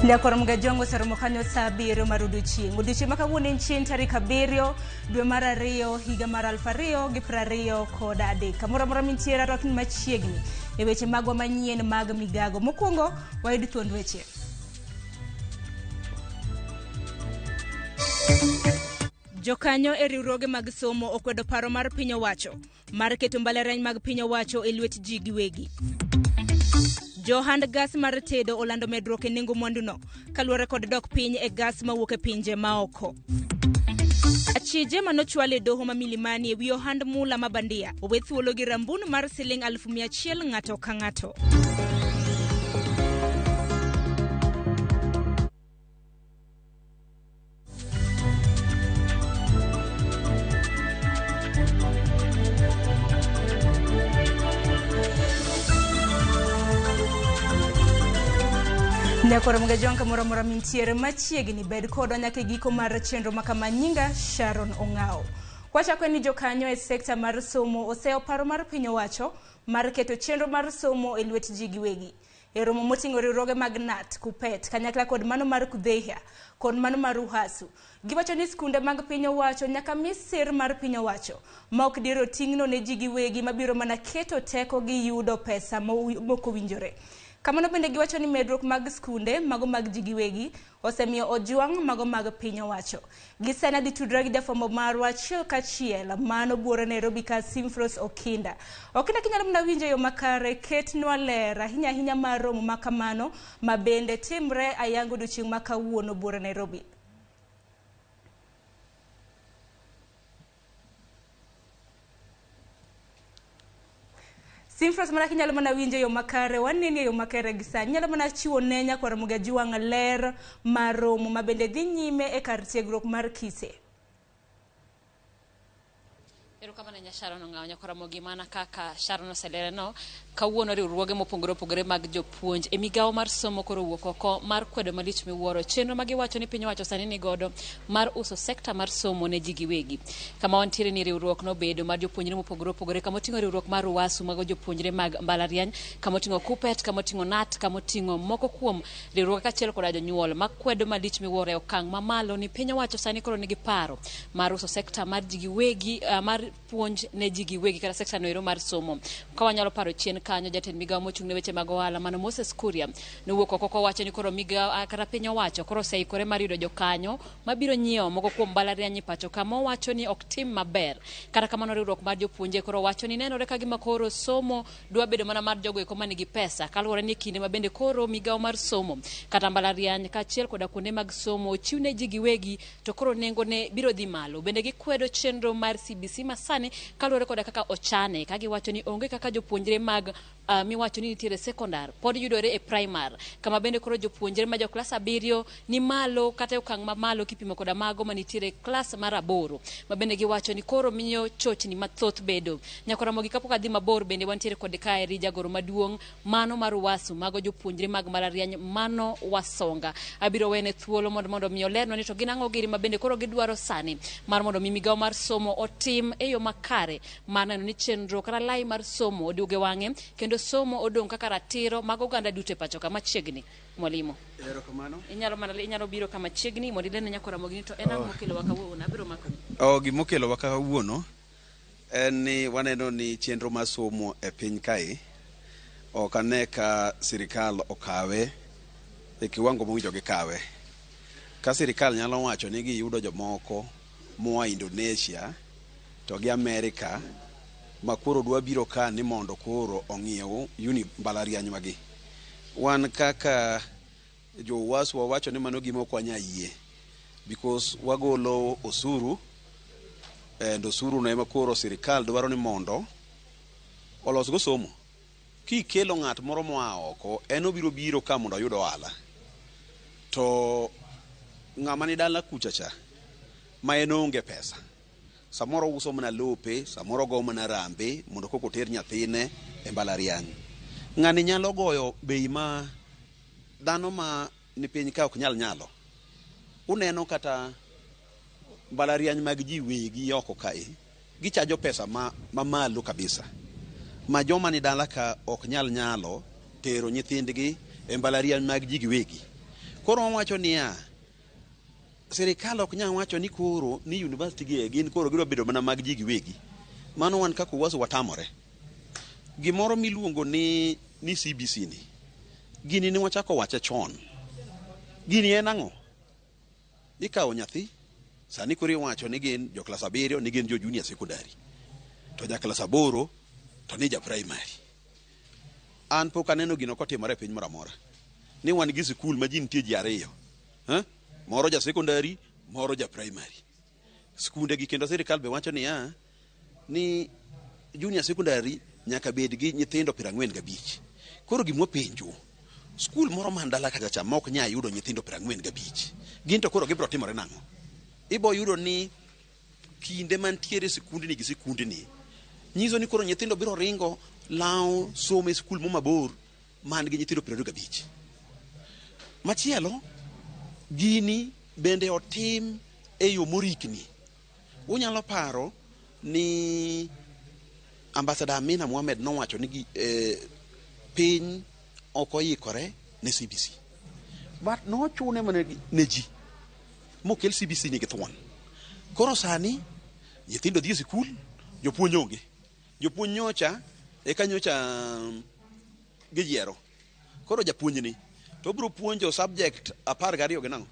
Nyakwar Mgajongo oseromo kanyo saa 7 mar odiochieng'. Odiochieng' ma kawuono en chieng' tarik 7 dwe mar 2 higa mar 2023. Kamoro amora mintiere arwakni machiegni e weche magwa manyien mag migago. Mokwongo wayud thuond weche. Jokanyo e riwruoge mag somo okwedo paro mar piny owacho mar keto mbalariany mag piny owacho e lwet ji giwegi. Johand gas mar tedo olando medruok e nengo mwanduno kaluwore kod dok piny e gas mawuok e pinje maoko. Achije manochwal e doho ma Milimani e wi ohand mula ma bandia owe thuolo gi rambun mar siling 100,000 ng'ato ka ng'ato. Nyakoro Mgajong kamoro amora mintiere machiegni bed kodwa nyaka e giko mar chenro ma kama. Nyinga Sharon Ong'ao. Wachako ni jokanyo e sekta mar somo oseyo paro mar piny owacho mar keto chenro mar somo e lwet ji giwegi. E romo moting'o riwruoge mag KNUT, KUPPET, kanyakla kod mano mar KUDHEIHA kod mano mar UHASU. Giwacho ni skunde mag piny owacho nyaka mi sir mar piny owacho ma ok diro ting'no ne ji giwegi mabiro mana keto teko gi yudo pesa mokowinjore. Kamano bende giwacho ni medruok mag skunde mago mag ji giwegi osemiyo ojwang' mago mag piny owacho. Gisani adhi tudra gi jafwambo marwa achiel kachiel mano buore Nairobi ka Simfros Okinda. Okinda kinyalo mana winjo yo makare, ketnwa ler ahinya ahinya mar romo ma kamano ma bende timre ayanga odiochieng' ma kawuono buore Nairobi. Simfros mana kinyalo mana winjo yo makare, waneni e yo makare gi sani. Inyalo mana chiwo ne nyakwar Mugajuang' ler mar romo ma bende dhi nyime e kar tiegruok mar Kise. Erokamano ahinya Sharon Ong'awo nyakwar Ramogi, mana kaka Sharon oselereno, kawuono riwruoge mopogore opogore mag jopuonj e migawo mar somo koro owuok oko mar kwedo malich miwuoro chenro ma giwacho ni piny owacho sani ni godo mar uso sekta mar somo ne ji giwegi. Kama wantiere ni riwruok nobedo mar jopuonjre mopogore opogore, kama oting'o riwruok mar UWASU mago jopuonjre mag mbalariany, kama oting'o KUPPET, kama oting'o KNUT, kama oting'o moko kuom riwruoge kaachiel koda jonyuol makwedo malich miwuoro e okang' mamalo ni piny owacho sani koro nigi paro mar uso sekta mar ji giwegi mar puonj ne ji giwegi kata sekta no ero mar somo. Ka wanyalo paro chien kanyo, jatend migawo mochung' ne weche mag ohala mano Moses Kuria nowuok oko kowacho ni koro migawo kata piny owacho koro oseikore mar yudo jokanyo mabiro nyiewo moko kuom mbalariany e pacho ka mowacho ni ok tim maber. Kata kamano riwruok mar jopuonje koro wacho ni nenore ka gima koro somo dwa bedo mana mar jogo eko manigi pesa kaluwore ni kinde ma bende koro migawo mar somo kata mbalariany kaachiel koda kuonde mag somo ochiw ne ji giwegi to koro nengo ne biro dhi malo. Bende gikwedo chenro mar CBC masani kaluwore koda kaka ochane ka giwacho ni onge kaka jopuonjre mag miwacho ni nitiere sekondar pod yudore e primar kama bende koro jopuonjre ma jo klas 7 ni malo kata e okang' mamalo kipimo koda mago manitiere klas mar 8 ma bende giwacho ni koro miyo chochni mathoth bedo. Nyakora Ramogi kapok adhi mabor bende wantiere kod kaeri jagoro maduong' mano mar UWASU mago jopuonjre mag mbalariany mano Wasonga. Abiro wene thuolo mondo mi olernwa ni to gin ang'o giri ma bende koro gidwaro sani mar mondo mi migawo mar somo otim e yo makare mar neno ni chenro kata lai mar somo oduogo e wang'e kendo somo odong' kaka ratiro mag oganda duto e pacho ka machiegni. Mwalimu. Erokamano. Inyalo biro kama chiegni mondo ilerne nyakora Ramogi ni to en ang'o mokelowa kawuono? Abiro mako. Gimokelowa kawuono en ni waneno ni chenro mar somo e piny kae ok ane ka sirikal okawe e kiwango mowinjo gikawe. Ka sirikal nyalo wacho ni giyudo jomoko moa Indonesia to gi Amerika ma koro dwa biro ka ni mondo koro ong'iew uni mbalariany magi. Wan kaka Jo UWASU wawacho ni mano gima ok wanyal yie because wagolo osuru and osuru no ema koro sirikal dwaro ni mondo olosgo somo. Kikelo ng'at moro moa oko, en obiro biro ka mondo oyud ohala. To ng'ama ni dala kucha cha ma en onge pesa, samoro uso mana lope, samoro go mana rambe mondo koko oter nyathine e mbalariany. Ng'ani nyalo goyo bei ma dhano ma ni piny ka ok nyal nyalo. Uneno kata mbalariany mag ji wegi oko kae, gichajo pesa ma mamalo kabisa ma joma ni dala ka ok nyal nyalo tero nyithindgi e mbalariany mag ji giwegi. Koro wawacho niya, sirikal ok nyal wacho ni koro ni university gi gin koro gidwa bedo mana mag ji giwegi. Mano wan kaka UWASU watamore. Gimoro miluongo ni CBC ni, gini ne wachako wache chon. Gini en ang'o? Ikawo nyathi, sani koro iwacho ni gin jo klas 7, ni gin jo junior secondary. To ja klas 8 to ni ja primary. An pok aneno gino kotimore e piny moro amora. Ni wan gi sikul ma ji nitie ji 2. Moro ja secondary, moro ja primary. Skunde gi kendo sirikal be wacho niya, ni junior secondary nyaka bed gi nyithindo 45. Koro gima wapenjo, skul moro man dala kacha cha ma ok nyal yudo nyithindo 45, gin to koro gibiro timore nang'o? Ibo yudo ni kinde mantiere sikundni gi sikundni nyiso ni koro nyithindo biro ringo lawo somo e skul mo mabor man gi nyithindo 25. Machielo, gini bende otim e yo morikni. Unyalo paro ni Ambassador Amina Mohamed nowacho ni piny ok oikore ne CBC. But nochune mana ne ji mokel CBC ni gi thuon. Koro sani nyithindo dhi e sikul, jopuonj onge. Jopuonj nyocha eka nyocha giyiero. Koro japuonj ni to obiro puonjo subject 12 gi nang'o?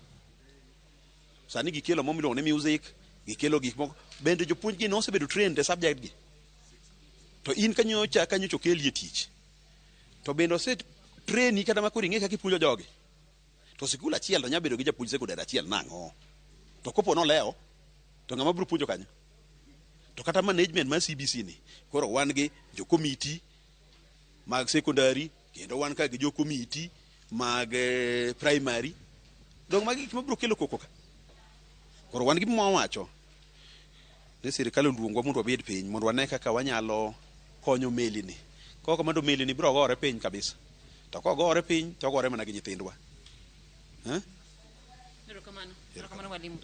Sani gikelo moro miluongo ni music, gikelo gik moko. Bende jopuonj gi nosebedo trained e subject gi. To in kanyocha okeli e tich. To bende ose traini kata ma koro ing'e kaka ipuonjo jogi. To sikul achiel to nyalo bedo gi japuonj sekondari achiel nang'o? To kopo nolewo, to ng'ama biro puonjo kanyo? To kata management mar CBC ni, koro wan gi jo komiti mag sekondari, kendo wan ka gi jo komiti mag primary. Dong magi gik mabiro kelo koko ka. Koro wan gi gima wawacho ni sirikal oluongwa mondo wabed piny mondo wane kaka wanyalo konyo meli ni. Kok kamano to meli ni biro gore piny kabisa. To kogore piny to ogore mana gi nyithindwa. Erokamano. Erokamano mwalimu.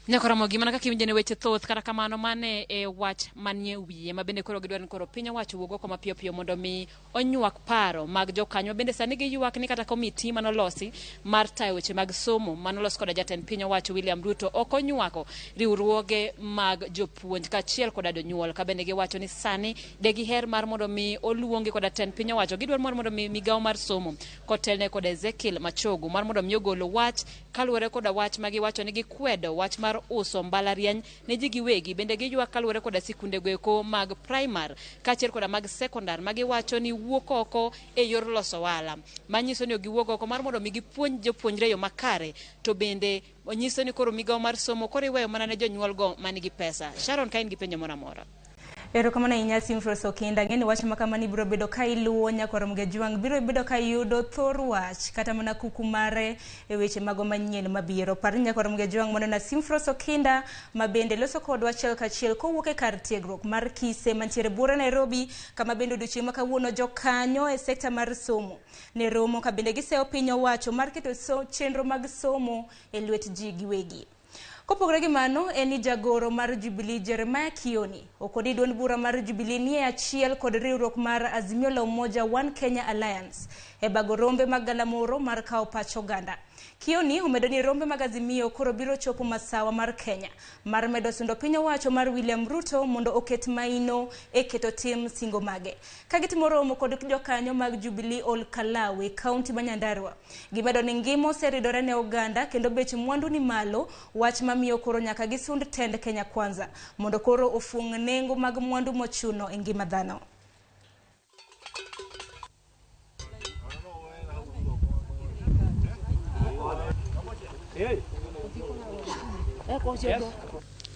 Nyakoromogi mana kaka iwinjo ne weche thoth, kata kamano mane e wach manie wiye ma bende koro gidwaro ni koro piny owacho wuog oko mapiyo piyo mondo mi onywak paro mag jokanyo. Bende sani giywak ni kata komiti manolosi mar tayo weche mag somo manolos koda jatend piny owacho William Ruto ok onywako riwruoge mag jopuonj kaachiel koda jonyuol, ka bende giwacho ni sani de giher mar mondo mi oluongi koda tend piny owacho. Gidwaro mar mondo mi migawo mar somo kotelne koda Ezekiel Machogu mar mondo mi ogol wach kaluwore koda wach ma giwacho ni gikwedo wach mar uso mbalariany ne ji giwegi. Bende giywak kaluwore koda sikunde goeko mag primar kaachiel koda mag sekondar ma giwacho ni wuok oko e yor loso ohala, manyiso ni ok giwuok oko mar mondo mi gipuonj jopuonjre e yo makare, to bende onyiso ni koro migawo mar somo koro iweyo mana ne jonyuol go manigi pesa. Sharon, ka in gi penjo moro amora. Erokamano ahinya Simfros Okinda. Ang'e ni wach ma kamani biro bedo ka iluwo Nyakwarom Gajwang', biro bedo ka iyudo thor wach kata mana kuku mare e weche mago manyien mabiro. Par ni Nyakwarom Gajwang' mano na Simfros Okinda ma bende loso kodwa achiel kachiel kowuok e kar tiegruok mar Kise mantiere buore Nairobi, kama bende odiochieng' ma kawuono jokanyo e sekta mar somo ne romo ka bende giseyo piny owacho mar keto chenro mag somo e lwet ji giwegi. Kopogore gi mano, en ni jagoro mar Jubilee Jeremiah Kioni okoni duond bura mar Jubilee nie achiel kod riwruok mar Azimio la Umoja One Kenya Alliance e bago rombe mag galamoro mar kawo pach oganda. Kioni omedo ni rombe mag Azimio koro biro chopo masawa mar Kenya mar medo sundo piny owacho mar William Ruto mondo oket maino e keto tim singo mage. Ka gitimo romo kod jokanyo mag Jubilee Ol Kalou e kaunti ma Nyandarua, gimedo ni ngima oseridore ne oganda kendo bech mwandu ni malo, wach mamiyo koro nyaka gisund tend Kenya Kwanza mondo koro ofung nengo mag mwandu mochuno e ngima dhano.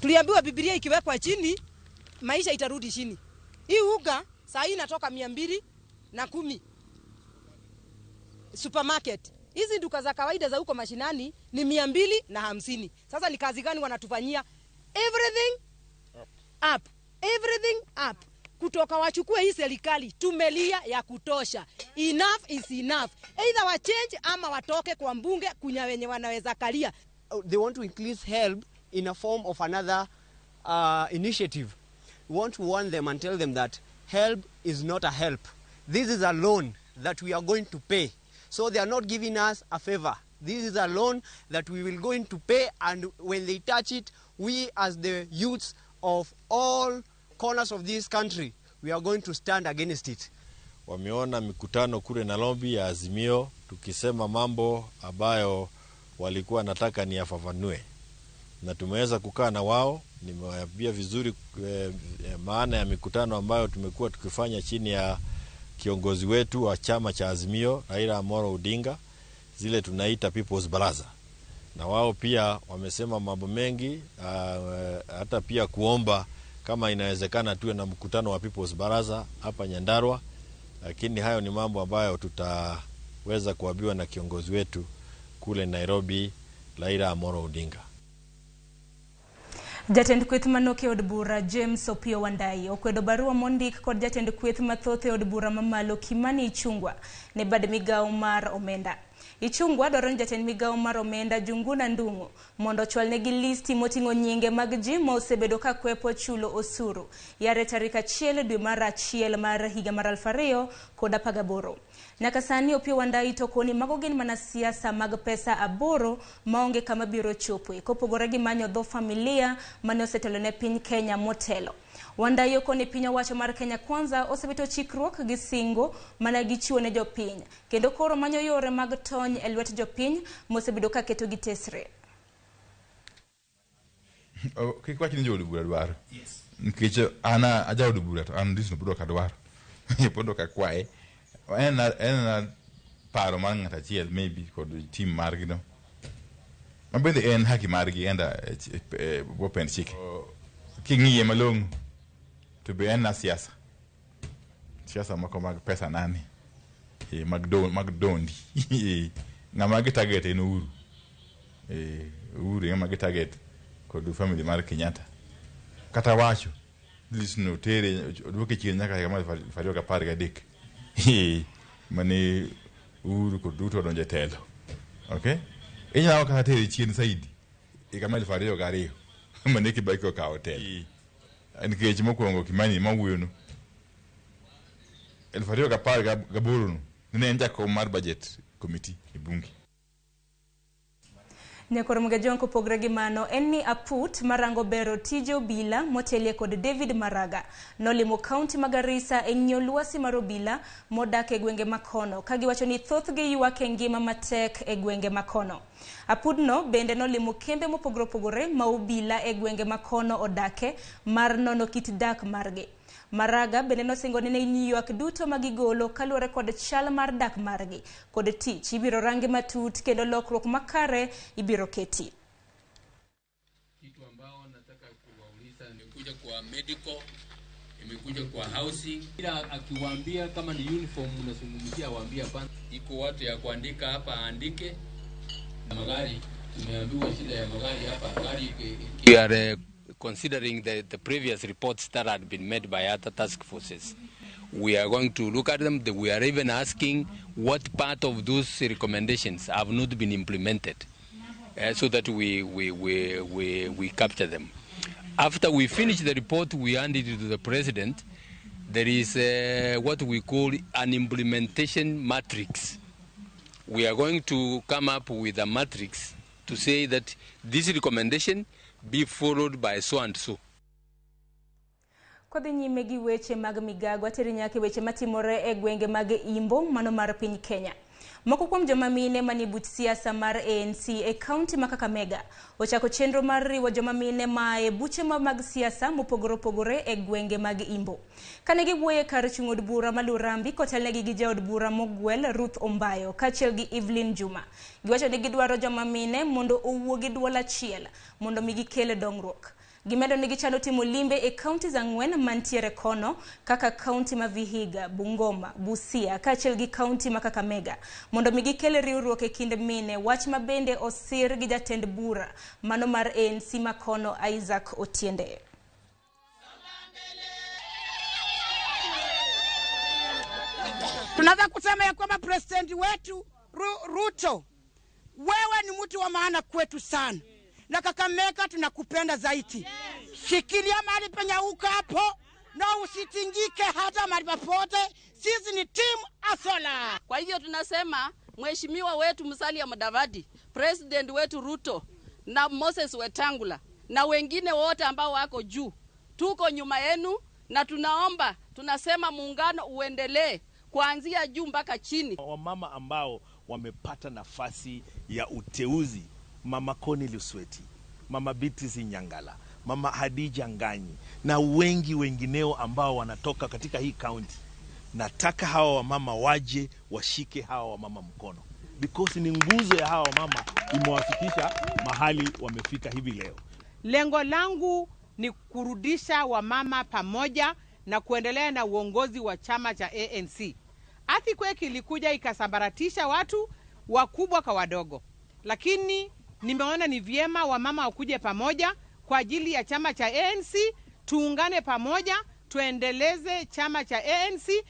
Tuliambiwa Biblia ikiwekwa chini maisha itarudi chini. Hii unga saa hii inatoka 210 supermarket. Hizi duka za kawaida za huko mashinani ni 250. Sasa ni kazi gani wanatufanyia? Everything up. Everything up. Kutoka wachukue hii serikali tumelia ya kutosha. Enough is enough. Either wa change ama watoke kwa mbunge kunya wenye wanaweza kalia. They want to increase help in a form of another initiative. We want to warn them and tell them that help is not a help. This is a loan that we are going to pay. So they are not giving us a favor. This is a loan that we will going to pay, and when they touch it, we as the youths of all corners of this country, we are going to stand against it. Wameona mikutano kule Nairobi ya Azimio tukisema mambo ambayo walikuwa nataka niyafafanue, na tumeweza kukaa na wao. Nimewaambia vizuri maana ya mikutano ambayo tumekuwa tukifanya chini ya kiongozi wetu wa chama cha Azimio Raila Amolo Odinga, zile tunaita People's Baraza, na wao pia wamesema mambo mengi, hata pia kuomba kama inawezekana tuwe na mkutano wa People's Baraza hapa Nyandarua, lakini hayo ni mambo ambayo tutaweza kuambiwa na kiongozi wetu kule Nairobi Raila Amolo Odinga. Jatend kweth manok e od bura James Opiyo Wandayi okwedo barua mondik kod jatend kweth mathoth e od bura mamalo Kimani Ichung'wa ne bad migawo mar omenda. Ichung'wa dwaro ni jatend migawo mar omenda Njuguna Ndung'u mondo ochwalnegi listi moting'o nyinge mag ji ma osebedo ka kwepo chulo osuru yare tarik 1 dwe mar 1 mar higa mar 2018. Nyaka sani Opiyo Wandayi to koni mago gin mana siasa mag pesa 8 maonge kama biro chopoe kopogore gi manyo dho familia mane osetelo ne piny Kenya motelo. Wandayi okoni piny owacho mar Kenya Kwanza osebeto chikruok gi singo mana gichiwo ne jopiny kendo koro manyo yore mag tony e lwet jopiny mosebedo ka keto gi tesre. Kik wach ni jood bura dwaro. Nikech an ajaod bura to an list no pod ok adwaro. Pod ok akwaye. En en paro mar ng'ato achiel maybe kod team margi no. Ma bende en haki margi enda bwo pend chike. King'iye malong'o to be en na siasa. Siasa moko mag pesa nani. Mag dondi. Ng'ama gi target en Uhuru. Uhuru ema gi target kod family mar Kenyatta. Kata wacho list no tere oduoke chien nyaka higa mar 2013. Mane Uhuru kod Ruto odonjo e telo. Okay? Inyalo kata tere chien saidi higa mar 2002 mane Kibaki okawo telo. Nikech mokwongo Kimani mawuoyono 2018 no ne en jakom mar budget committee e bunge. Nyakoro Mugajong kopogre gi mano en ni aput marango bero tije obila motelie kod David Maraga nolimo kaunti ma Garissa e ng'iyo lwasi mar obila modak e gwenge makono ka giwacho ni thothgi ywak e ngima matek e gwenge makono. Apudno bende nolimo kembe mopogore opogore ma obila e gwenge makono odake mar nono kit dak margi. Maraga bende nosingo ni ywak duto magigolo kaluwore kod chal mar dak margi kod tich ibiro rangi matut kendo lokruok makare ibiro keti. Kitu ambao nataka kuwauliza, imekuja kwa medical, imekuja kwa housing. Ila akiwaambia kama ni uniform mnazungumzia, waambie hapana, iko watu ya kuandika hapa, aandike. Magari, tumeambiwa shida ya magari hapa, gari. We are considering the previous reports that had been made by other task forces. We are going to look at them. We are even asking what part of those recommendations have not been implemented, so that we capture them. After we finish the report, we hand it to the president. There is what we call an implementation matrix. We are going to come up with a matrix to say that this recommendation be followed by so and so. Kodhi nyime gi weche mag migago ateri nyaka weche matimore e gwenge mag Imbo mano mar piny Kenya. Moko kuom joma mine manie buch siasa mar ANC e kaunti ma Kakamega ochako chenro mar riwo joma mine mae buche mag siasa mopogore opogore e gwenge mag Imbo. Kane giwuoyo e kar chung' od bura ma Lurambi kotelnegi gi jaod bura mogwel Ruth Ombayo kaachiel gi Evelyn Juma. Giwacho ni gidwaro joma mine mondo owuo gi duol achiel mondo mi gikel dongruok. Gimedo ni gichano timo limbe e kaunti ang'wen mantiere kono kaka kaunti ma Vihiga, Bungoma, Busia kaachiel gi kaunti ma Kakamega mondo mi gikel riwruok e kind mine, wach ma bende osir gi jatend bura mano mar ANC ma kono Isaac Otiende. Tunaweza kusema ya kwamba president wetu Ruto, wewe ni mtu wa maana kwetu sana, na Kakamega tunakupenda zaidi. Shikilia mahali penye uko hapo na usitingike hata mahali popote. Sisi ni timu Asola. Kwa hivyo tunasema mheshimiwa wetu Musalia Mudavadi, president wetu Ruto na Moses Wetangula na wengine wote ambao wako juu, tuko nyuma yenu na tunaomba, tunasema muungano uendelee kuanzia juu mpaka chini. Wamama ambao wamepata nafasi ya uteuzi, Mama Koni Lusweti, Mama Beatrice Nyangala, Mama Hadija Nganyi na wengi wengineo ambao wanatoka katika hii county. Nataka hawa wamama waje washike hawa wamama mkono, because ni nguzo ya hawa wamama imewafikisha mahali wamefika hivi leo. Lengo langu ni kurudisha wamama pamoja na kuendelea na uongozi wa chama cha ANC. Earthquake ilikuja ikasambaratisha watu wakubwa kwa wadogo, lakini nimeona ni vyema wamama wakuje pamoja kwa ajili ya chama cha ANC, tuungane pamoja, tuendeleze chama cha ANC.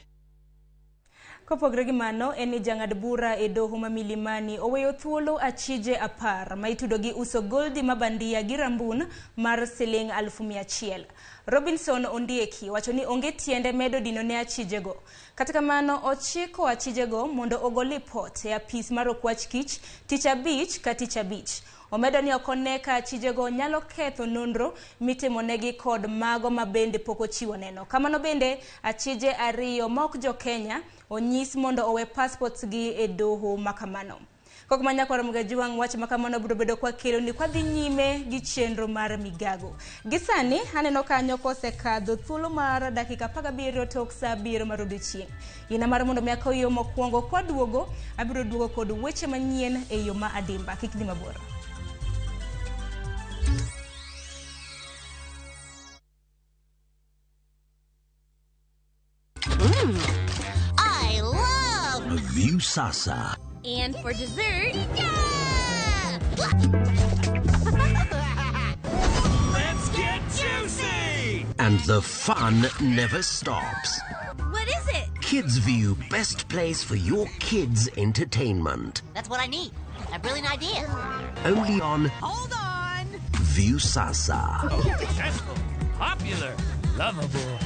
Kopogore gi mano, en ni jang'ad bura e doho ma Milimani oweyo thuolo achije 10 ma itudo gi uso goldi ma bandia gi rambun mar siling 100,000. Robinson Ondieki wacho ni onge tiende medo dino ne achijego. Kata kamano ochiko achijego mondo ogo lipot e apis mar okwach kich tich abich ka tich abich. Omedo ni ok one ka achijego nyalo ketho nonro mitimonegi kod mago ma bende pok ochiwo neno. Kamano bende achije 2 ma ok jo Kenya onyis mondo owe passports gi e doho makamano. Kok manya kwa Ramogi Ajwang' wach makamano biro bedo kwa kelo ni kwa dhi nyime gi chenro mar migago. Gi sani aneno kanyo kosekadho thuolo mar dakika 17 tok saa 7 mar odiochieng'. Yina mar mondo mi akaw yo mokwongo kwa duogo, abiro duogo kod weche manyien e yo ma adimba. Kik dhi mabor. I love Viusasa. And for dessert, yeah! Let's get juicy! And the fun never stops. What is it? Kids View, best place for your kids' entertainment. That's what I need. A brilliant idea. Only on Hold on! Viusasa. Oh, successful, popular, lovable.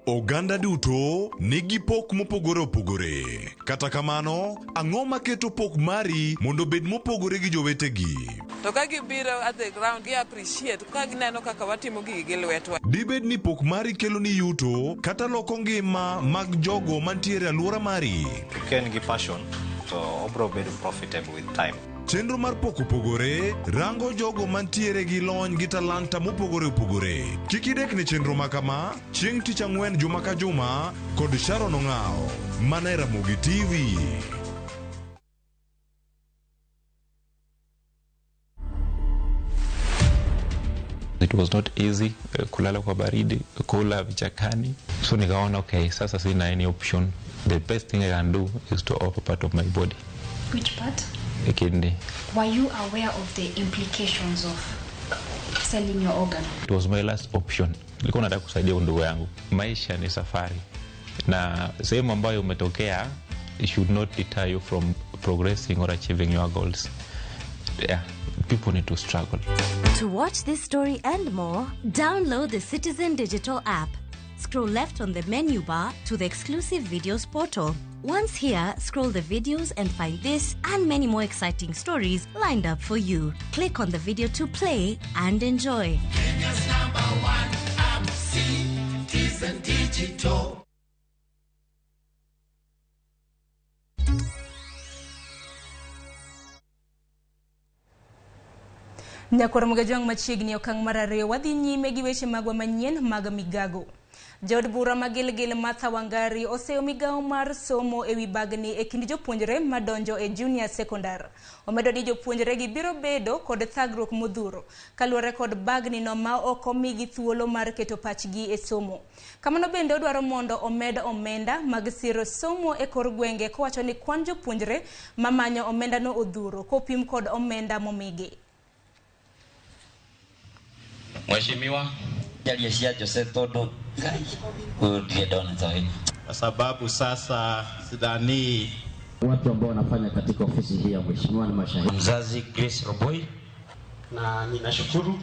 Oganda duto nigi pok mopogore opogore. Kata kamano, ang'o maketo pok mari mondo obed mopogore gi jowetegi? To ka gibiro at the ground, gi appreciate ka gineno kaka watimo gigi gi lwetwa. Dibed ni pok mari kelo ni yuto kata loko ngima mag jogo mantiere e alwora mari. Ka en gi passion to obro bedo profitable with time. Chenro mar pok opogore rango jogo mantiere gi lony gi talanta mopogore opogore. Kik idek ne chenro ma kama chieng' tich ang'wen juma ka juma kod Sharon Ong'ao mana e Ramogi TV. It was not easy, kulala kwa baridi, kula vichakani. So nikaona okay, sasa sina any option. The best thing I can do is to offer part of my body. Which part? A kidney. Were you aware of the implications of selling your organ? It was my last option. Nilikuwa nataka kusaidia ndugu yangu. Maisha ni safari, na sehemu ambayo umetokea it should not deter you from progressing or achieving your goals. Yeah, people need to struggle. To watch this story and more, download the Citizen Digital app. Scroll left on the menu bar to the exclusive videos portal. Once here, scroll the videos and find this and many more exciting stories lined up for you. Click on the video to play and enjoy. Kenya's number one app, Citizen. Digital. Nyakwar Mugajwang' machiegni okang' mar ariyo wadhi nyime gi weche magwa manyien mag migago. Jaod bura ma Gilgil Martha Wangari oseyo migawo mar somo ewi bagni e kind jopuonjre madonjo e junior secondary. Omedo ni jopuonjre gi biro bedo kod thagruok modhuro kaluwore kod bagni no ma ok omigi thuolo mar keto pachgi e somo. Kamano bende odwaro mondo omed omenda mag siro somo e kor gwenge kowacho ni kwan jopuonjre mamanyo omenda no odhuro kopim kod omenda momigi. Mheshimiwa Jaliesia Jose Todo huyu ndiye dona zaidi, kwa sababu sasa sidhani watu ambao wanafanya katika ofisi hii ya mheshimiwa ni mashahidi. Mzazi Grace Roboi, na ninashukuru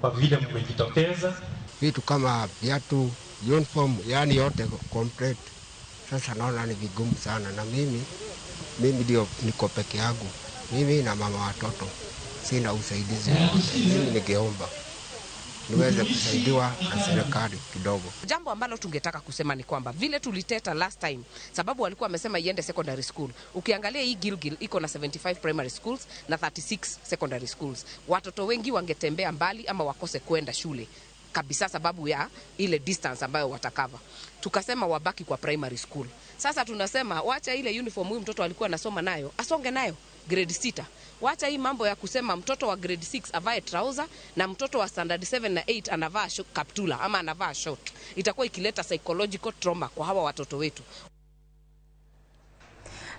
kwa vile mmejitokeza. Vitu kama viatu, uniform, yani yote complete. Sasa naona ni vigumu sana, na mimi ndio niko peke yangu, mimi na mama watoto, sina usaidizi wowote. Mimi ningeomba niweze kusaidiwa na serikali kidogo. Jambo ambalo tungetaka kusema ni kwamba vile tuliteta last time, sababu walikuwa wamesema iende secondary school. Ukiangalia hii Gilgil iko na 75 primary schools na 36 secondary schools. Watoto wengi wangetembea mbali ama wakose kwenda shule kabisa sababu ya ile distance ambayo watakava. Tukasema wabaki kwa primary school. Sasa tunasema wacha ile uniform huyu mtoto alikuwa anasoma nayo, asonge nayo grade 6. Wacha hii mambo ya kusema mtoto wa grade 6 avae trouser na mtoto wa standard 7 na 8 anavaa kaptula ama anavaa short. Itakuwa ikileta psychological trauma kwa hawa watoto wetu.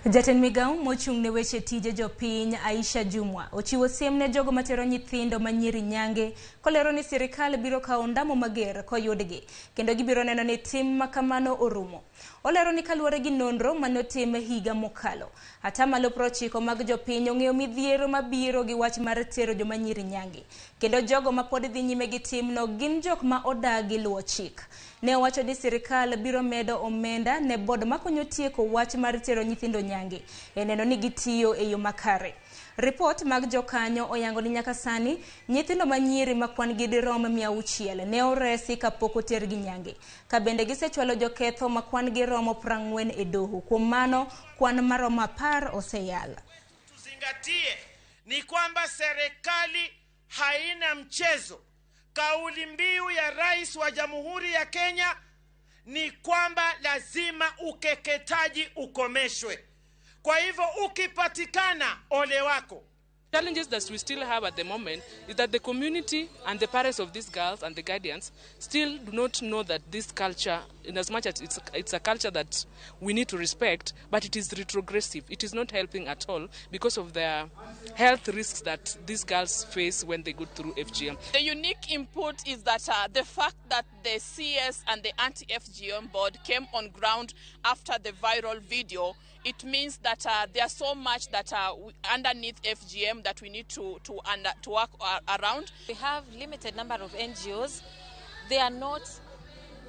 Jatend migawo mochung' ne weche tije jopiny Aisha Jumwa ochiwo siem ne jogo matero nyithindo manyiri nyange kolero ni sirikal biro kawo ondamo mager koyudgi kendo gibiro neno ni tim makamano orumo. Olero ni kaluwore gi nonro manotim higa mokalo, atamalo 90 mag jopiny ong'eyo midhiero mabiro gi wach mar tero joma nyiri nyange kendo jogo mapod dhi nyime gi timno gin jok ma odagi luwo chik. Ne owacho ni sirikal biro medo omenda ne bod makonyo tieko wach mar tero nyithindo nyange e neno ni gitiyo e yo makare. Ripot mag jokanyo oyango ni nyaka sani nyithindo manyiri ma kwan gi dirom 600 ne oresi kapok otergi nyange, ka bende gisechwalo joketho ma kwan gi romo 40 e doho. Kuom mano kwan maromo 10 oseyal. Tuzingatie ni kwamba serikali haina mchezo. Kauli mbiu ya Rais wa Jamhuri ya Kenya ni kwamba lazima ukeketaji ukomeshwe. Kwa hivyo ukipatikana, ole wako. Challenges that we still have at the moment is that the community and the parents of these girls and the guardians still do not know that this culture, in as much as it's a culture that we need to respect, but it is retrogressive. It is not helping at all because of the health risks that these girls face when they go through FGM. The unique input is that the fact that the CS and the anti-FGM board came on ground after the viral video, it means that there's so much that underneath FGM that we need to work around. We have limited number of NGOs. They are not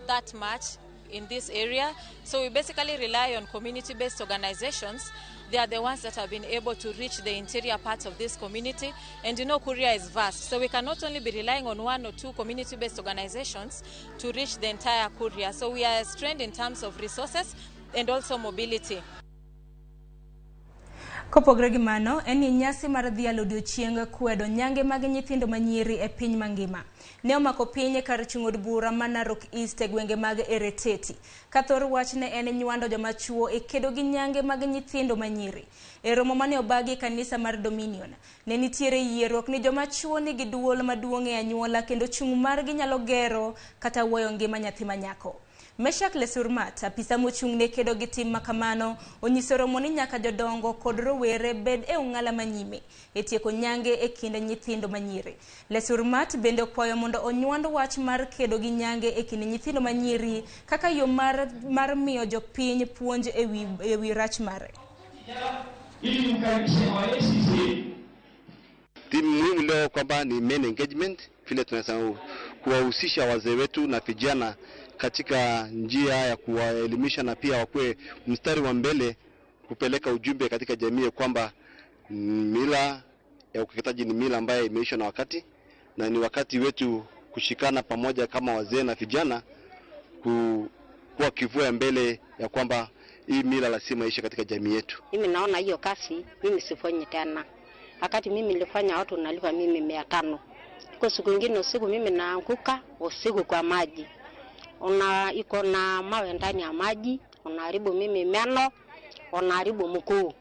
that much in this area, so we basically rely on community-based organizations. They are the ones that have been able to reach the interior parts of this community. And you know, Kuria is vast, so we can not only be relying on one or two community-based organizations to reach the entire Kuria. So we are strained in terms of resources and also mobility. Kopogore gi mano, en ni nyasi mar dhialo odiochieng' kwedo nyange mag nyithindo manyiri e piny mangima ne omako piny kar chung' od bura ma Narok East e gwenge mag Ereteti. Ka thor wach ne en nywando joma chuo e kedo gi nyange mag nyithindo manyiri. E romo mane obagi e kanisa mar Dominion, ne nitiere yierruok ni joma chuo nigi duol maduong' e anyuola kendo chung' margi nyalo gero kata wuoyo ngima nyathi manyako. Meshak Lesurmat, apisa mochung' ne kedo gi tim makamano, onyiso romo ni nyaka jodongo kod rowere bed e ong'ala manyime e tieko nyange e kind nyithindo manyiri. Lesurmat bende okwayo mondo onywand wach mar kedo gi nyange e kind nyithindo manyiri kaka yo mar miyo jopiny puonj e wi rach mare. Timu muhimu leo kwamba ni men engagement, vile tunasema kuwahusisha wazee wetu na vijana katika njia ya kuwaelimisha na pia wakuwe mstari wa mbele kupeleka ujumbe katika jamii kwamba mila ya ukeketaji ni mila ambayo imeisha na wakati, na ni wakati wetu kushikana pamoja kama wazee na vijana kuwa kivua ya mbele ya kwamba hii mila lazima iishe katika jamii yetu. Mimi naona hiyo kazi mimi sifanyi tena. Wakati mimi nilifanya watu nalipa mimi 500. Kwa siku nyingine usiku mimi naanguka usiku kwa maji. Una iko na mawe ndani ya maji, unaharibu mimi meno, unaharibu mguu.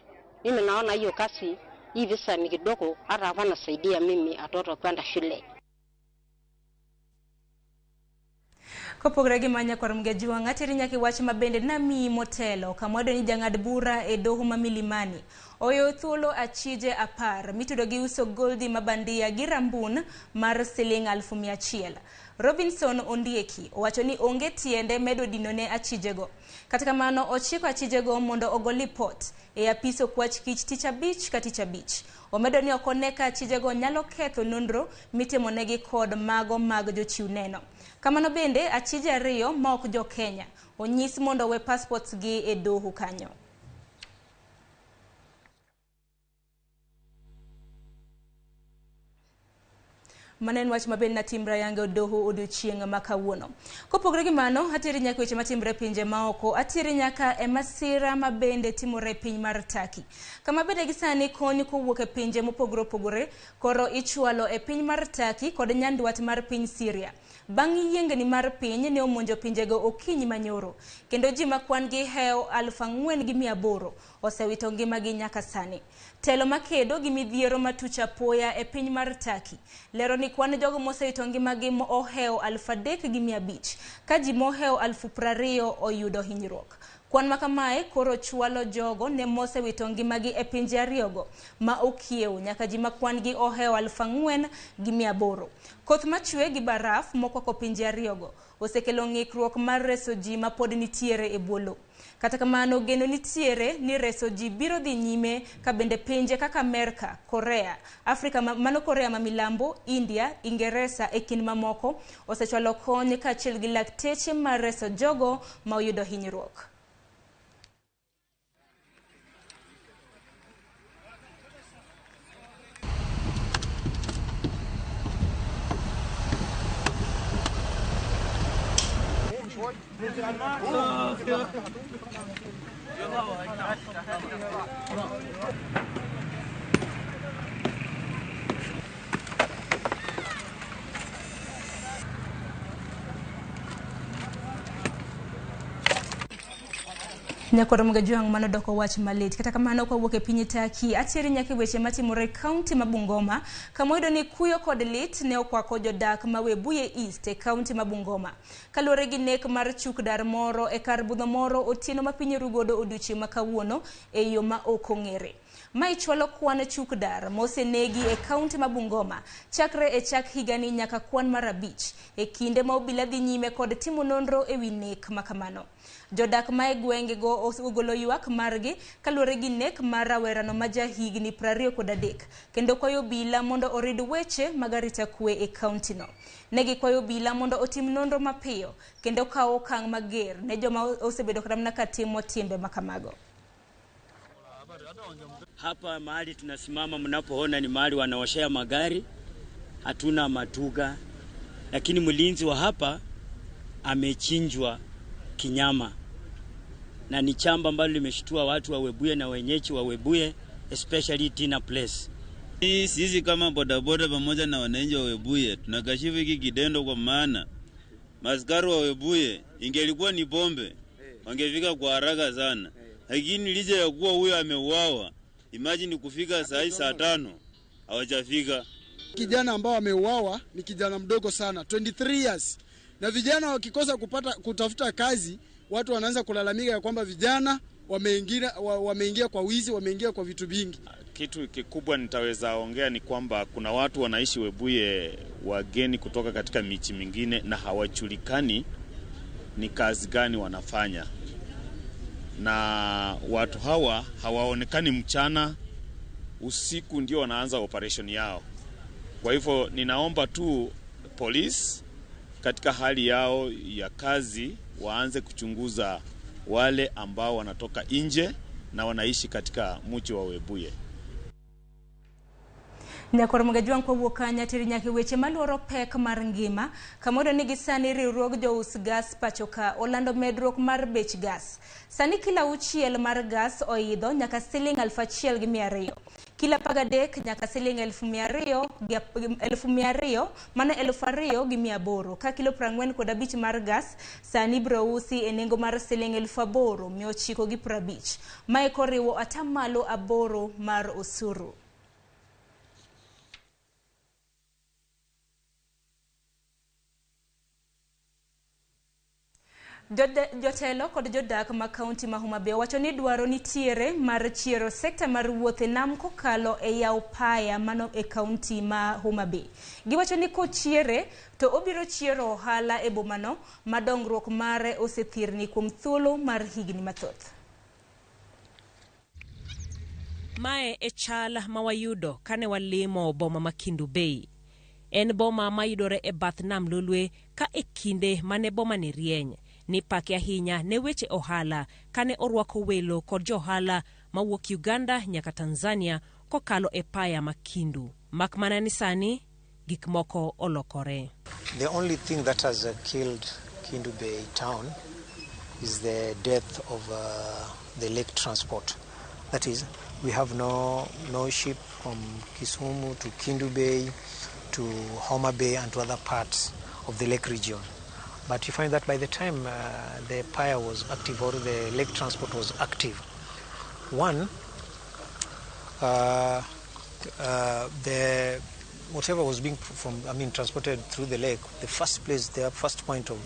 Mimi naona hiyo kazi hii visa ni kidogo, hata hapana saidia mimi watoto kwenda shule. Kopogore gi manya kor mgejuang' ateri nyaka e wach mabende namiyi motelo kamwado ni jang'ad bura e doho ma Milimani oyo thuolo achije 10 mitudo gi uso goldi mabandia gi rambun mar siling 100,000. Robinson Ondieki owacho ni onge tiende medo dinone achijego. Kata kamano ochiko achijego mondo ogo lipot e apis okwach kich tich abich ka tich abich. Omedo ni ok one ka achijego nyalo ketho nonro mitimonegi kod mago mag jochiw neno. Kamano bende achije 2 ma ok jo Kenya onyis mondo owe passports gi e doho kanyo. Mano en wach mabende natimre yange doho odiochieng' ma kawuono. Kopogore gi mano, ateri nyaka weche matimre pinje maoko, ateri nyaka e masira mabende timore e piny mar Turkey. Kama bende gi sani kony kowuok e pinje mopogore opogore koro ichwalo e piny mar Turkey kod nyandwat mar piny Syria. Bang' yiengni mar piny ne omonjo pinjego okinyi manyoro, kendo ji ma kwan gi hewo 4,800 osewito ngimagi nyaka sani. Telo makedo gi midhiero matuch apoya e piny mar Turkey lero ni kwan jogo mosewito ngimagi ohewo 3,500 ka ji mohewo 20,000 oyudo hinyruok. Kwan makamae koro chwalo jogo ne mosewito ngimagi e pinje ariyogo ma okiewo nyaka ji ma kwan gi ohewo 4,800. Koth machwe gi baraf mokwako pinje ariyogo osekelo ng'ikruok mar reso ji ma pod nitiere e bwo lowo. Kata kamano geno nitiere ni reso ji biro dhi nyime ka bende pinje kaka Amerka, Korea, Afrika mano Korea ma milambo, India, Ingeresa e kind mamoko osechwalo kony kaachiel gi lakteche mar reso jogo ma oyudo hinyruok. Nyakoro Mgajuang' mano doko wach malit. Kata kamano kawuok e piny Turkey, ateri nyaka weche matimore e kaunti ma Bungoma, kama oyudo ni kuyo kod lit ne okwako jodak ma Webuye East e kaunti ma Bungoma. Kaluwore gi nek mar chuk dar moro e kar budho moro otieno ma piny orugodo odiochieng' ma kawuono e yo ma ok ong'ere. Ma ichwalo kwan chuk dar mosenegi e kaunti ma Bungoma chakre e chak higani nyaka kwan mar 5 e kinde ma obila dhi nyime kod timo nonro e wi nek makamano. Jodak ma e gwengego ogolo ywak margi kaluwore gi nek mar rawerano ma jahigni 23 kendo kwayo obila mondo orid weche mag arita kwe e kauntino. Ne gikwayo obila mondo otim nonro mapiyo kendo kawo okang' mager ne joma osebedo kata mana ka timo timbe makamago. Hapa mahali tunasimama mnapoona ni mahali wanaoshea magari, hatuna matuga, lakini mlinzi wa hapa amechinjwa kinyama, na ni chamba ambalo limeshtua watu wa Webuye na wenyeji wa Webuye, especially Tina Place. Sisi kama bodaboda pamoja na wananchi wa Webuye tunakashifu hiki kitendo, kwa maana maskari wa Webuye ingelikuwa ni bombe wangefika kwa haraka sana, lakini licha ya kuwa huyo ameuawa, imagine kufika saa saa 5 hawajafika. Kijana ambao ameuawa ni kijana mdogo sana, 23 years. Na vijana wakikosa kupata kutafuta kazi, watu wanaanza kulalamika ya kwamba vijana wameingia kwa wizi, wameingia kwa vitu vingi. Kitu kikubwa nitaweza ongea ni kwamba kuna watu wanaishi Webuye wageni kutoka katika miji mingine na hawajulikani ni kazi gani wanafanya. Na watu hawa hawaonekani mchana, usiku ndio wanaanza operation yao. Kwa hivyo ninaomba tu polisi katika hali yao ya kazi waanze kuchunguza wale ambao wanatoka nje na wanaishi katika mji wa Webuye. Nyakwar Mgajwang' kwawuok kanyo ateri nyaka e weche maluoro pek mar ngima kamoro ni gi sani riwruog jous gas pacho ka olando medruok mar bech gas. Sani kilo 6 mar gas oidho nyaka siling 1200. Kilo 13 nyaka siling 200,000 mano 2800 ka kilo 45 mar gas sani ibiro usi e nengo mar siling 8950. Mae koriwo 8% mar osuru. Jotelo kod jodak ma kaunti ma Homa Bay wacho ni dwaro nitiere mar chiero sekta mar wuoth e nam kokalo e yawo paya mano e kaunti ma Homa Bay. Giwacho ni kochiere to obiro chiero ohala e bomano ma dongruok mare osethirni kuom thuolo mar higni mathoth. Mae e chal ma wayudo kane walimo boma ma Kendu Bay. En boma mayudore e bath nam Lolwe ka e kinde mane boma ni rieny. Nipake ahinya ne weche ohala kane orwako welo kod johala mawuok Uganda nyaka Tanzania kokalo e paya ma Kindu. Mak mana ni sani gik moko olokore. The only thing that has killed Kendu Bay town is the death of the lake transport. That is, we have no ship from Kisumu to Kendu Bay to Homa Bay and to other parts of the lake region. But you find that by the time the pier was active or the lake transport was active, one, the whatever was being transported through the lake, the first place, the first point of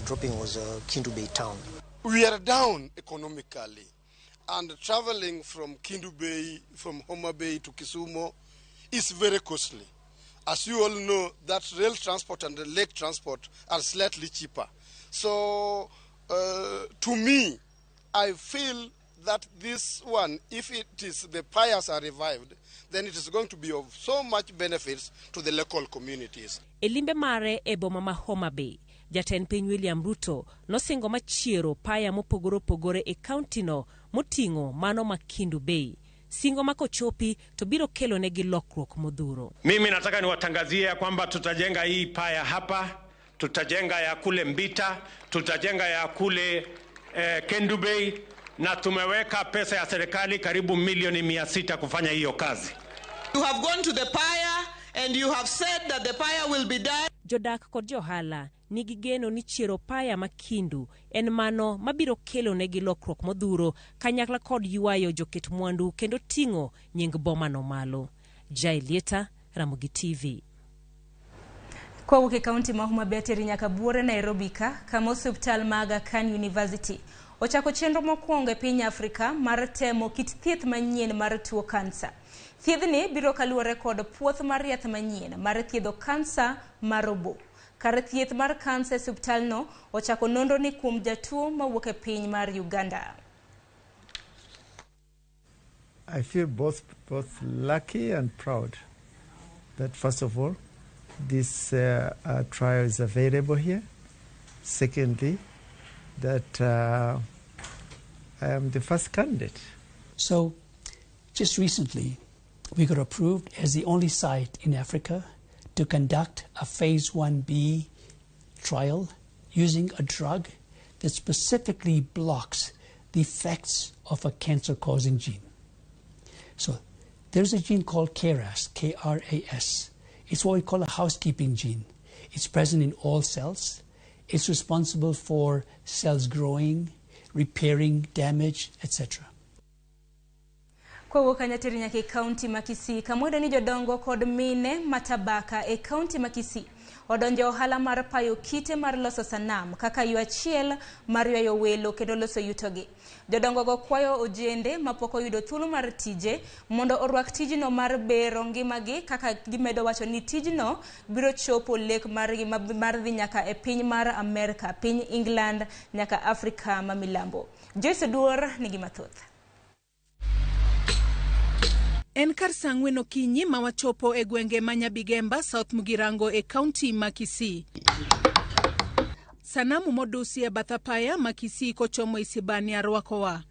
dropping was Kendu Bay town. We are down economically, and traveling from Kendu Bay, from Homa Bay to Kisumu is very costly. As you all know, that rail transport and the lake transport are slightly cheaper. So, to me, I feel that this one, if it is the piers are revived, then it is going to be of so much benefits to the local communities. E limbe mare e boma ma Homa Bay, jatend piny William Ruto nosingo machiero paya mopogore opogore e kaunti no moting'o mano ma Kendu Bay. Singo makochopi to biro kelo negi lokruok modhuro. Mimi nataka niwatangazie kwamba tutajenga hii paya hapa, tutajenga ya kule Mbita, tutajenga ya kule Kendu Bay, na tumeweka pesa ya serikali karibu milioni 600 kufanya hiyo kazi. You have gone to the pier and you have said that the pier will be done. Jodak kod johala nigi geno ni chiero paya ma Kindu en mano mabiro kelo negi lokruok modhuro kanyakla kod ywayo joket mwandu kendo ting'o nying bomano malo. Jailieta, Ramogi TV. Kowuok e kaunti ma Homa Bay teri nyaka buore Nairobi ka kama osiptal ma Aga Khan University ochako chenro mokwongo e piny Afrika mar temo kit thieth manyien mar tuo kansa. Thiethni biro kaluwore kod puoth mar yath manyien mar thiedho kansa mar obo. Kar thieth mar kansa e osiptalno ochako nonro ni kuom jatuo mawuok e piny mar Uganda. I feel both lucky and proud that first of all this trial is available here. Secondly, that I am the first candidate. So just recently we got approved as the only site in Africa to conduct a phase 1B trial using a drug that specifically blocks the effects of a cancer-causing gene. So there's a gene called KRAS, K-R-A-S. It's what we call a housekeeping gene. It's present in all cells. It's responsible for cells growing, repairing damage, etc. Kowuok kanyo teri nyaka e kaunti ma Kisii kamwendo ni jodongo kod mine matabaka e kaunti ma Kisii odonjo ohala mar payo kite mar loso sanam kaka yo achiel mar ywayo welo kendo loso yutogi. Jodongo go kwayo ojende mapok oyudo thuolo mar tije mondo orwak tijno mar bero ngimagi kaka gimedo wacho ni tijno biro chopo lek margi mar dhi nyaka e piny mar Amerka, piny England nyaka Afrika ma milambo. Joyce Oduor nigi mathoth. En kar saa ang'wen okinyi ma wachopo e gwenge ma Nyabigemba, South Mugirango e kaunti ma Kisii. Sanamu modusi e bath apaya ma Kisii kochomo Isibania rwakowa.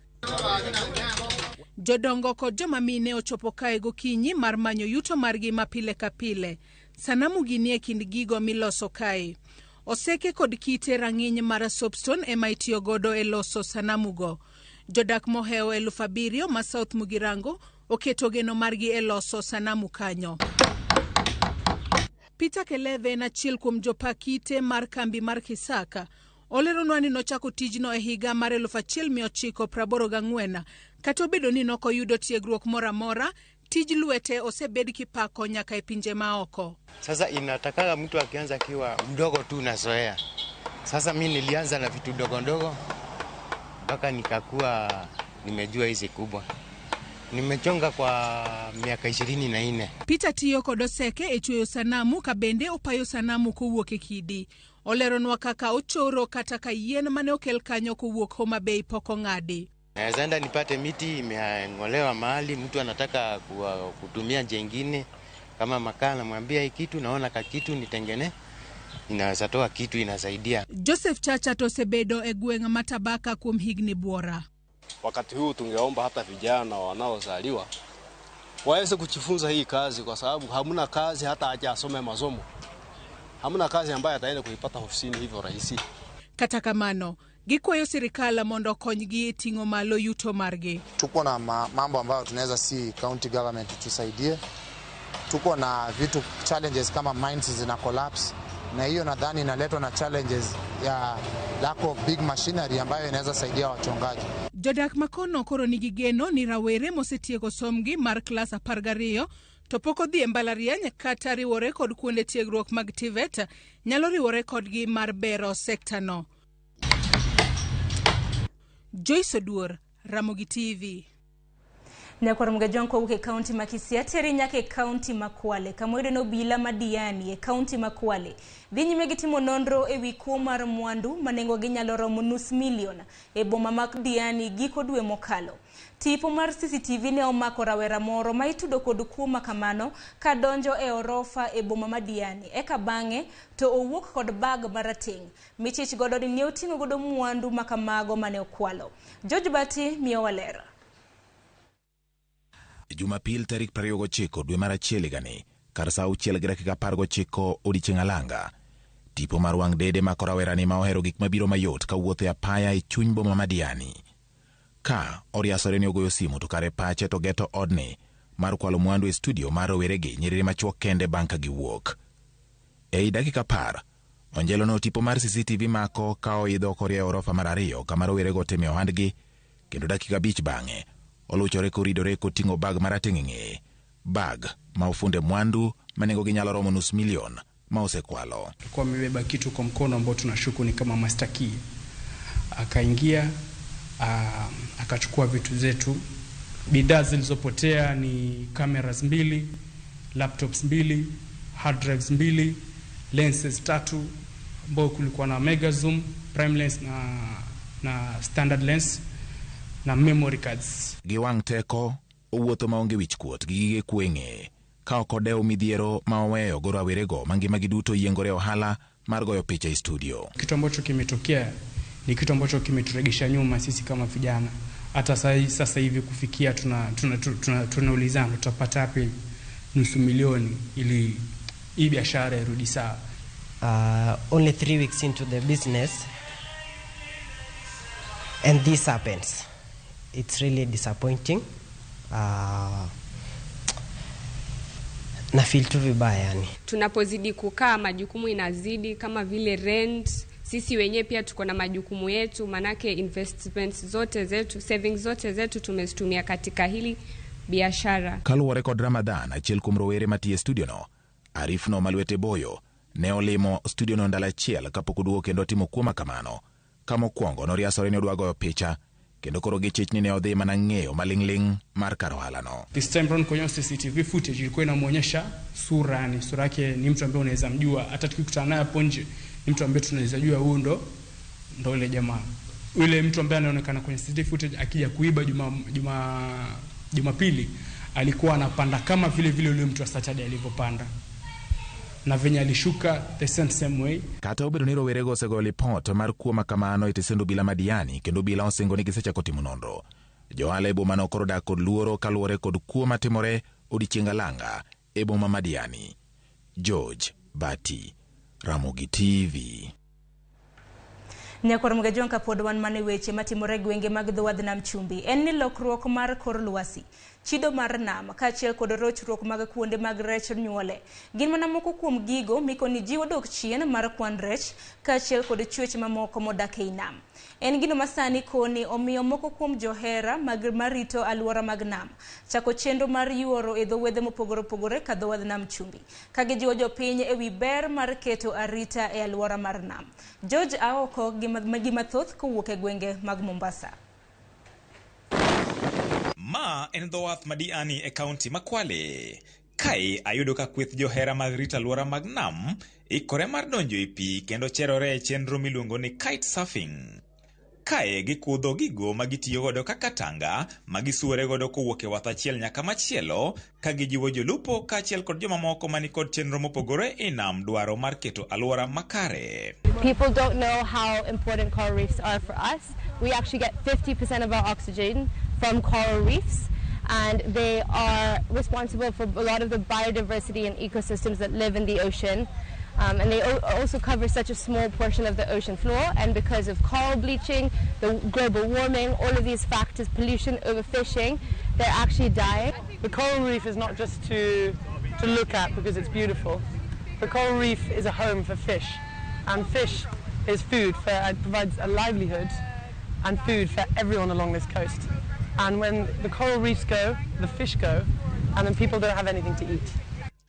Jodongo kod joma mine ochopo kae gokinyi mar manyo yuto margi ma pile ka pile. Sanamu gi nie kind gigo miloso kae. Oseke kod kite rang'iny mar soapstone ema itiyo godo e loso sanamugo. Jodak mohewo 7,000 ma South Mugirango oketo geno margi e loso sanamu kanyo. Peter Keleve en achiel kuom jopa kite mar kambi mar Kisaka. Oleronwa ni nochako tijno e higa mar 1984 kata obedo ni nokoyudo tiegruok moro amora, tij lwete osebed kipako nyaka e pinje maoko. Sasa inatakanga mtu akianza akiwa mdogo tu unazoea. Sasa mi nilianza na vitu ndogo ndogo mpaka nikakuwa nimejua hizi kubwa. Nimechonga kwa miaka 24. Peter tiyo kod oseke e chweyo sanamu ka bende opayo sanamu kowuok e kidi. Oleronwa kaka ochoro kata ka yien mane okel kanyo kowuok Homa Bay pok ong'adi. Naweza enda nipate miti imeng'olewa mahali, mtu anataka kutumia jengine kama makaa, namwambia hii kitu naona ka kitu nitengene, inaweza toa kitu inasaidia. Joseph Chacha to osebedo e gweng' ma Tabaka kuom higni buora. Wakati huu tungeomba hata vijana wanaozaliwa waweze kujifunza hii kazi, kwa sababu hamna kazi hata aje asome masomo, hamna kazi ambayo ataenda kuipata ofisini hivyo rahisi. Kata kamano, gikwayo sirikal mondo okonygi ting'o malo yuto margi. Tuko na mambo ambayo tunaweza si county government tusaidie. Tuko na vitu challenges kama mines zina collapse, na hiyo nadhani inaletwa na challenges ya lack of big machinery ambayo inaweza saidia wachongaji. Jodak makono koro nigi geno ni rawere mosetieko somgi mar klas 12 to pok odhi e mbalariany kata riwore kod kuonde tiegruok mag TVET nyalo riwore kodgi mar bero sekta no. Joyce Oduor, Ramogi TV. Nyakwar Mgajwang' kowuok e kaunti ma Kisii ateri nyaka e kaunti ma Kwale kama oyudo ni obila ma Diani e kaunti ma Kwale dhi nyime gi timo nonro ewi kuo mar mwandu ma nengogi nyalo romo $500,000 e boma ma Diani giko dwe mokalo. Tipo mar CCTV ne omako rawera moro ma itudo kod kuo ma kamano ka donjo e orofa e boma ma Diani eka bang'e to owuok kod bag marateng' michich godo ni ne oting'o godo mwandu ma kamago mane okwalo. George Bati miyowa ler. Jumapil tarik 29 dwe mar achiel higani kar saa 6:19 odiechieng' alanga. Tipo mar wang' dede mako rawerani ma ohero gik mabiro mayot kawuotho e apaya e chuny boma ma Diani. Ka oriasore ni ogoyo simu to kare pache to geto odni mar kwalo mwandu e studio mar roweregi nyiriri machuok kende bang' ka giwuok. Ei dakika 10, onjelo no tipo mar CCTV mako ka oidho korie orofa mar 2 kama rowerego time ohandgi, kendo dakika 5 bang'e oluchore koridore koting'o bag marateng' e ng'eye, bag ma ofunde mwandu ma nengogi nyalo romo $500,000 ma osekwalo. Alikuwa amebeba kitu kwa mkono ambao tunashuku ni kama master key. Akaingia, akachukua vitu zetu. Bidhaa zilizopotea ni cameras 2, laptops 2, hard drives 2, lenses 3, ambao kulikuwa na mega zoom, prime lens na standard lens na memory cards. Gi wang' teko owuotho maonge wich kuot gi gige kuo e ng'eye, ka ok odew midhiero ma oweyo go rawerego mangimagi duto yiengore ohala mar goyo picha e studio. Kitu ambacho kimetokea ni kitu ambacho kimeturegesha nyuma sisi kama vijana. Hata sasa hivi kufikia tunaulizana tutapata wapi $500,000 ili hii biashara irudi sawa. Only 3 weeks into the business and this happens. It's really disappointing. Na feel tu vibaya yani. Tunapozidi kukaa majukumu inazidi kama vile rent. Sisi wenyewe pia tuko na majukumu yetu, manake investments zote zetu, savings zote zetu tumezitumia katika hili biashara. Kaluwore kod Ramadhan, achiel kuom rowere matiyo e studio no, Arif no malwete boyo, ne olimo studio no ndalo achiel kapok oduogo kendo timo kuo makamano. Ka mokwongo noriasore ni odwa goyo picha, kendo koro gichich ni ne odhi mana ng'eyo maling'ling' mar kar ohalano. This time round kwenye CCTV footage ilikuwa inamuonyesha sura, yani sura yake ni mtu ambaye unaweza mjua, hata tukikutana naye hapo nje ni mtu ambaye tunaweza jua huyu ndo yule jamaa. Yule mtu ambaye anaonekana kwenye CCTV footage akija kuiba Jumapili alikuwa anapanda kama vile vile yule mtu wa Saturday alivyopanda, na venye alishuka the same way. Kata obedo ni rowerego osegoyo lipot mar kuo makamano e tesend obila ma Diani, kendo obila osingo ni gisechako timo nonro. Johala e bomano koro dak kod luoro kaluwore kod kuo matimore odiechieng' alanga e boma ma Diani. George Bati, Ramogi TV. Nyakwar Mgajwang' kapod wan mana e weche matimore e gwenge mag dho wadh nam chumbi en ni lokruok mar kor lwasi, chido mar nam kaachiel kod rochruok mag kuonde mag rech nyuole gin mana moko kuom gigo mikoni jiwo dok chien mar kwan rech kaachiel kod chwech mamoko modak ei nam. En gino masani koni omiyo moko kuom johera mag marito aluora mag nam chako chenro mar yuoro e dho wedhe mopogore opogore ka dho wadh nam chumbi ka gijiwo jopiny e wi ber mar keto arita e aluora mar nam. George Aoko gi mathoth kowuok e gwenge mag Mombasa. Ma en dho wath ma Diani e kaunti ma Kwale. Kae ayudo ka kweth johera mag rito alwora mag nam ikore mar donjo e pi kendo cherore e chenro miluongo ni kite surfing. Kae gikudho gigo ma gitiyo godo kaka tanga ma gisuore godo kowuok e wath achiel nyaka machielo ka gijiwo jolupo kaachiel kod jomamoko mani kod chenro mopogore e nam dwaro mar keto alwora makare. People don't know how important coral reefs are for us. We actually get 50% of our oxygen from coral reefs, and they are responsible for a lot of the biodiversity and ecosystems that live in the ocean. And they also cover such a small portion of the ocean floor, and because of coral bleaching, the global warming, all of these factors, pollution, overfishing, they're actually dying. The coral reef is not just to look at because it's beautiful. The coral reef is a home for fish, and fish is food for, it provides a livelihood and food for everyone along this coast. And when the coral reefs go, the fish go, and then people don't have anything to eat.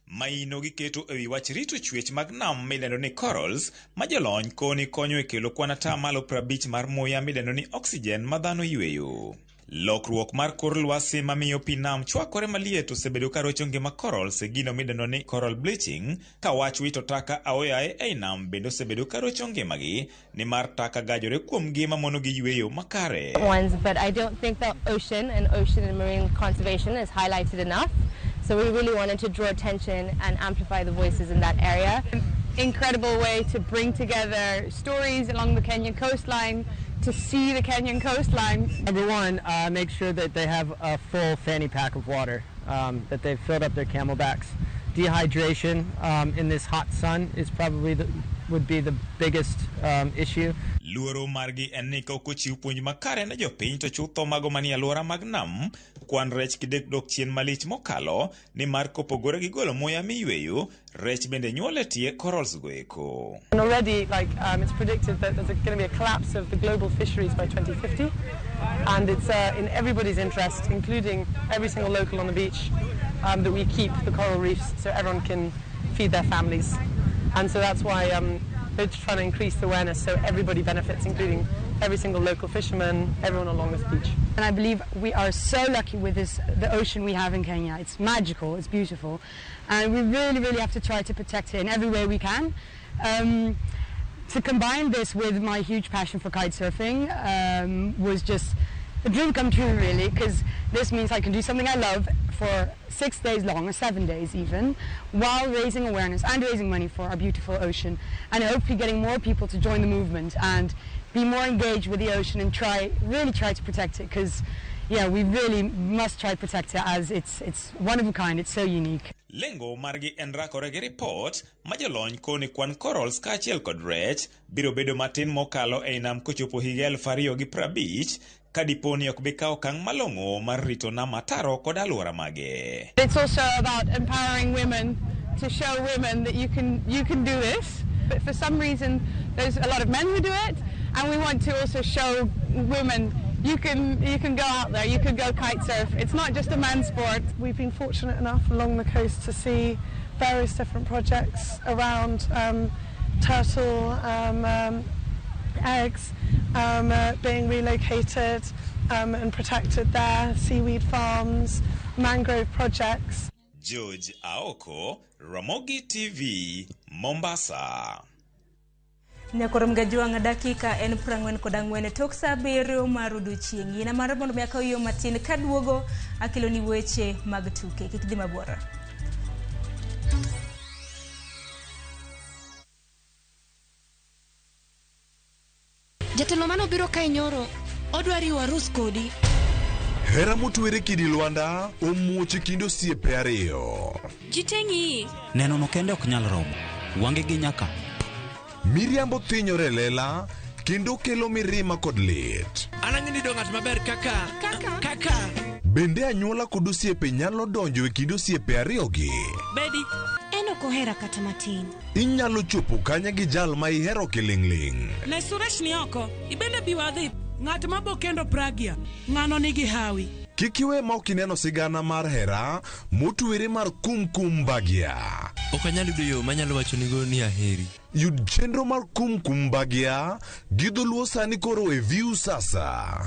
Maino giketo ewi wach rito chwech mag nam midendo ni corals ma jolony koni konyo e kelo kwan atamalo 50 mar muya midendo ni oxygen ma dhano yweyo. Lokruok mar kor lwasi mamiyo pi nam chwakore maliet osebedo ka rocho ngima corals e gino midendo ni coral bleaching, ka wach wito taka aoyaye ei nam bende osebedo ka rocho ngimagi nimar taka gajore kuomgi mamono gi yweyo makare. Ones, but I don't think the ocean and marine conservation is highlighted enough. So we really wanted to draw attention and amplify the voices in that area. An incredible way to bring together stories along the Kenyan coastline, to see the Kenyan coastline. Number one, make sure that they have a full fanny pack of water, that they've filled up their camelbacks. Dehydration in this hot sun is probably would be the biggest issue. Luoro margi en ni ka ok ochiw puonj makare ne jopiny to chutho mago manie alwora mag nam, kwan rech kidek dok chien malich mokalo, nimar kopogore gi golo muya miyweyo, rech bende nyuol e tie corals go eko. And already, it's predicted that there's going to be a collapse of the global fisheries by 2050, and it's in everybody's interest, including every single local on the beach, that we keep the coral reefs so everyone can feed their families. And so that's why they're trying to increase the awareness so everybody benefits, including every single local fisherman, everyone along this beach. And I believe we are so lucky with this, the ocean we have in Kenya. It's magical, it's beautiful, and we really, really have to try to protect it in every way we can. To combine this with my huge passion for kite surfing was just a dream come true, really, because this means I can do something I love for 6 days long, or 7 days even, while raising awareness and raising money for our beautiful ocean, and hopefully getting more people to join the movement and be more engaged with the ocean and really try to protect it, because we really must try to protect it, as it's one of a kind, it's so unique. Lengo margi en rakore gi ripot ma jolony koni kwan corals kaachiel kod rech biro bedo matin mokalo ei nam kochopo higa 2050 ka dipo ni ok bi kawo okang' malong'o mar rito nam ataro kod alwora mage. It's also about empowering women, to show women that you can do this. But for some reason there's a lot of men who do it, and we want to also show women you can go out there, you can go kite surf. It's not just a man's sport. We've been fortunate enough along the coast to see various different projects around turtle eggs being relocated and protected there, seaweed farms, mangrove projects. George Aoko, Ramogi TV, Mombasa. Nyakwar Mgajwang' dakika en 44 tok saa 7 mar odiechieng'. Yina mar mondo mi akaw yo matin kaduogo akeloni weche mag tuke. Kik dhi mabor. Jatelo mano biro kae nyoro, odwa riwo arus kodi. Hera motwere kidi lwanda omuoch e kind osiepe ariyo. Ji te ng'iyi. Neno no kende ok nyal romo. Wange gi nyaka. Miriambo thinyore e lela kendo kelo mirima kod lit. An ang'e ni ng'at maber kaka kaka kaka. Bende anyuola kod osiepe nyalo donjo e kind osiepe ariyogi. Bedi. En ok ohera kata matin. Inyalo chopo kanye gi jal ma ihero kiling'ling'. Ne Suresh ni oko. Ibende bi wadhi. Ng'at ma bokendo Pragya, ng'ano nigi hawi. Kik iwe ma ok ineno sigana mar hera motwere mar Kumkum Bhagya. Ok anyal yudo yo manyalo wachonigo ni aheri. Yud chenro mar Kumkum Bhagya gi dholuo sani koro e Viusasa.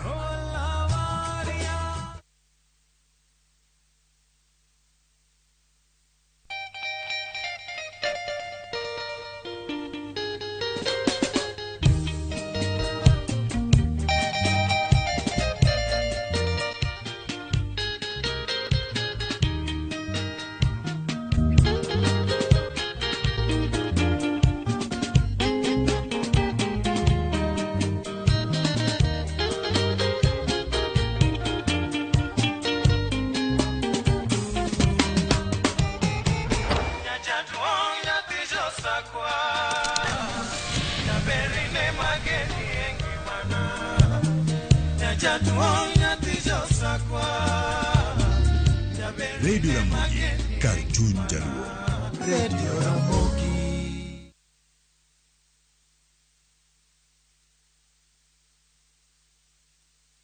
Radio Ramogi, kar chuny jaluo. Radio Ramogi.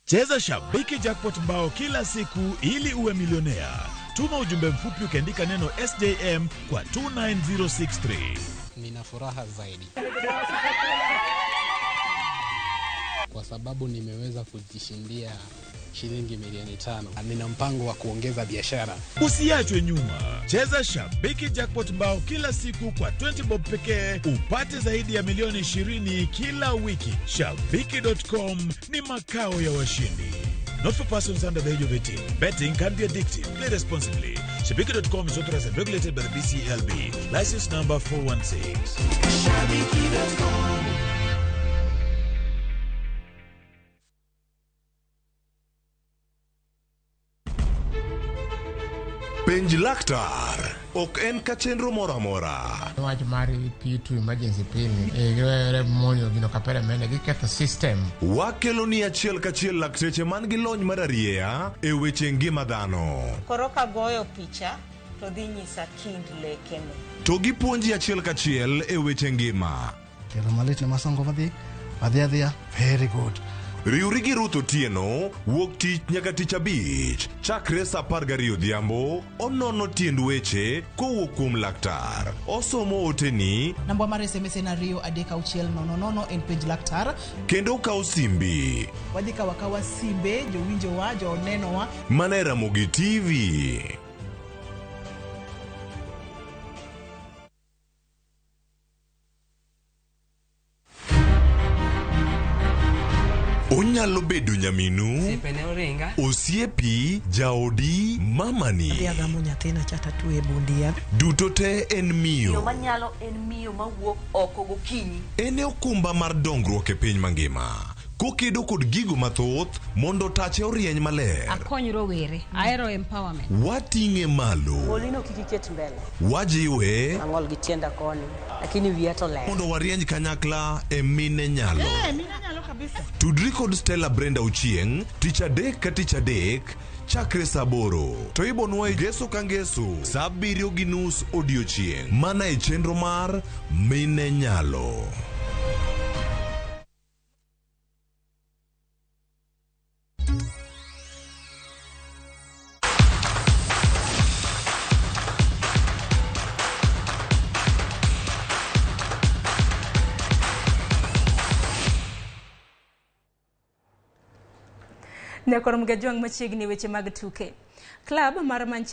Cheza Shabiki Jackpot Mbao kila siku ili uwe milionea. Tuma ujumbe mfupi ukiandika neno SJM kwa 29063. Nina furaha zaidi kwa sababu nimeweza kujishindia shilingi milioni 5. Nina mpango wa kuongeza biashara. Usiachwe nyuma. Cheza Shabiki Jackpot Mbao kila siku kwa 20 bob pekee upate zaidi ya milioni 20 kila wiki. Shabiki.com ni makao ya washindi. Not for persons under the age of 18. Betting can be addictive. Play responsibly. Shabiki.com is authorized and regulated by the BCLB. License number 416. Shabiki.com. Penj laktar ok en ka chenro moro amora. Wach mar P2 emergency pill ni giwere monjo gino kapere mene giketho system. Wakelo ni achiel kachiel lakteche man gi lony mar arieya e weche ngima dhano. Koro kagoyo picha to dhi nyisa kind lekene. To gipuonji achiel kachiel e weche ngima. Kelo malit ne masongo madhi adhi adhiya very good. Riwri gi Ruth Otieno wuok tich nyaka tich abich chakre saa 12 odhiambo onono tiend weche kowuok kuom laktar. Osomo oteni Namba mar SMS en 2 3 6 0 0 en penj laktar. kendo okawo simbi Wadhi kawo akawa simbe jowinjowa jonenowa. mana e Ramogi TV. Onyalo bedo nyaminu, Osiepe ne oringa. osiepi, jaodi, mamani. Adhi agamo nyathina cha tatwe e bund yath. Duto te en Miyo miyo. manyalo en miyo mawuok oko gokinyi. En e okumba mar dongruok e piny mangima. Kokedo kod gigo mathoth mondo tache orieny maler. Akony rowere. Ahero empowerment. Wating'e malo. Golino kik iket mbele. Wajiwe Ang'ol gi tienda koni, lakini wiya to ler. mondo warieny kanyakla e mine nyalo. Mine nyalo kabisa. Tudri kod Stella Brenda Ochieng' tich adek ka tich adek chakre saa 8 to ibonwa e ngeso ka ngeso saa 7:30 odiochieng' mana e chenro mar Mine Nyalo. Nyakoro Mgajwang' machiegni weche mag tuke. Klab mar Manchester